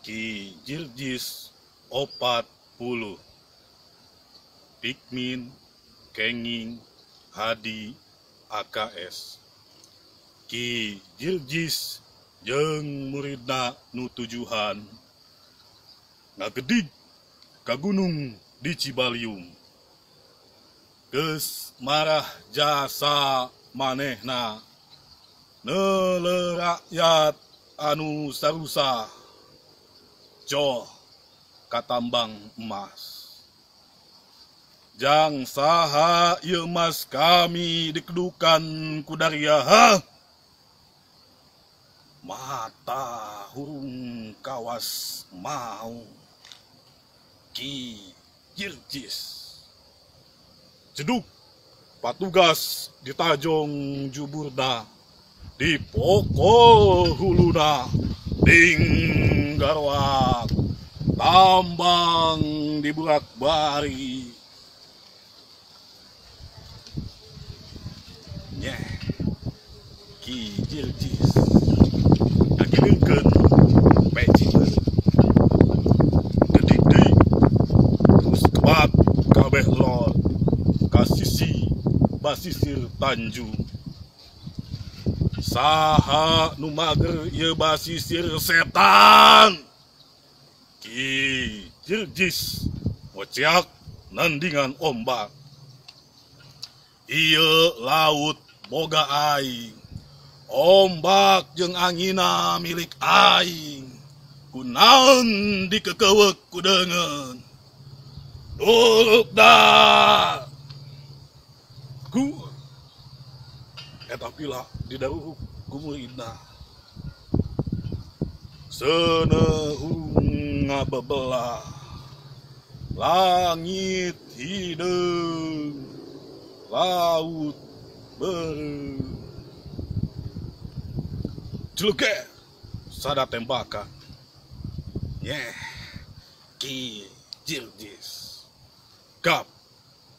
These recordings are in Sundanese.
Ki Jirjis 40 Pikmin Kenging Hadi AKS. Ki Jirjis jeung muridna nu tujuhan ngagedig ka gunung di Cibaliung. Geus marah jasa manehna neuleuh rakyat anu sarusah joh katambang emas. Jang saha ieu emas kami dikedukan ku Daria, ha? Mata hurung kawas mau. Ki Jirjis jeduk patugas ditajong juburna, dipokol huluna ding garwak tambang diburak bari. Nyeh Ki Jirjis ngagiringkeun peci gede deui terus kebat kabeh lor ka sisi basisir Tanjung. Saha nu mager ieu basisir setan? Ki Jirjis ngociak nandingan ombak. Ieu laut boga aing, ombak jeung angina milik aing. Kunaon dikekeuweuk ku deungeun? Duruk da ku eta pila didaruruk ku muridna. Seuneuh ngabebelah langit hideung, laut beureum. Jeleger sada tembakan. Nyeh Ki Jirjis gap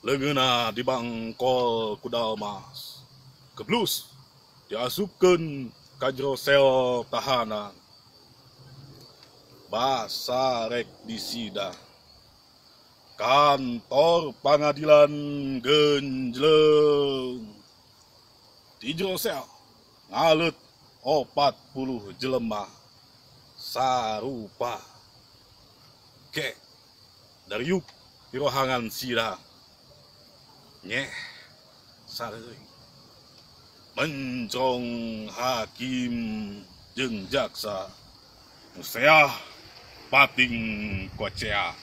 leungeunna dibangkol ku Dalmas. Keblus diasupkeun ka jero sel tahanan. Basa rek disida. Kantor pangadilan genjleng. Di jero sel ngaleut 40 jelema sarupa. Ke dariuk di rohangan sida. Nyeh sareuing mencong hakim jeung jaksa. Museah pating kocea.